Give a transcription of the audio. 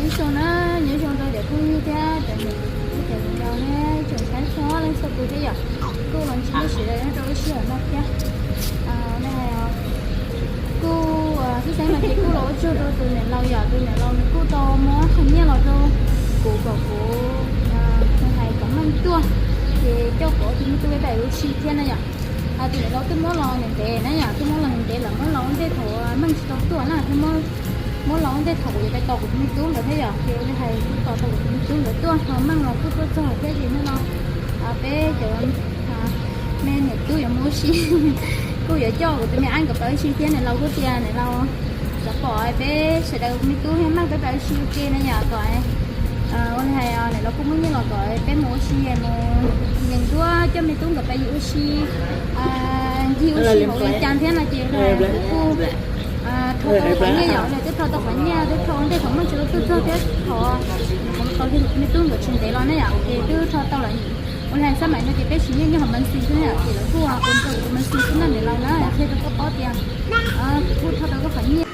Ib tsoom na, nyob zoo rau cov phooj ywg thiab cov niam txiv cov laus thiab tsoom saib txhua leej txhua tus thiab yom. Kuj los ntsib nej sawv daws nyob rau lub sij hawm no thiab. Kuj xib xeeb no ces kuj los ua tsaug rau tus niam laus yom, tus niam laus nws kuj tau muab qhov nyiaj los rau kuv kom kuv hais kom meej tuaj, ces coj kuv tus me tub peb pais ua si thiab na yom. Tus niam laus twb muab los ntev ntev na yom, twb muab los ntev ntev lawm, muab los ua ntej thaum meej tsis tau tuaj na, thiab muab los ua ntej thaum kuv yuav pais tos kuv tus me tub nkawd thiab yom, ces ua li hais kuj tos tau kuv tus me tub nkawd tuaj ho meej los kuj tuaj txog thiab ces hnub no peb cov me niam tub yuav mus ua si, kuj yuav coj kuv tus me ab nkawd pais ua si thiab, niam laus kuj tias niam laus xav pom peb sawv daws me tub thiab meej peb pais ua si ua ke na yom, kom ua li hais niam laus kuj muab nyiaj los kom peb mus ua si mus yees duab coj me tub nkawd pais ua si ncig ua si hauv Vias Cas thiab no ces kuj thau tau qhov nyiaj yom, twb thau tau qhov nyiaj, twb thau ua ntej thaum meej tsis tau tuaj txog thiab thaum kuv tos kiag kuv tus me tub nkawd tsis ntev los na yom, ces twb thau tau lawm. Ua li hais xab maim no ces peb siv nyiaj nyob hauv Mab Xis xwb na yom, ces lawv kuj ua rau kuv tus Mab Xis xwb na niam laus na, qhia rau koj paub tias kuv kuj thau tau koj qhov nyiaj.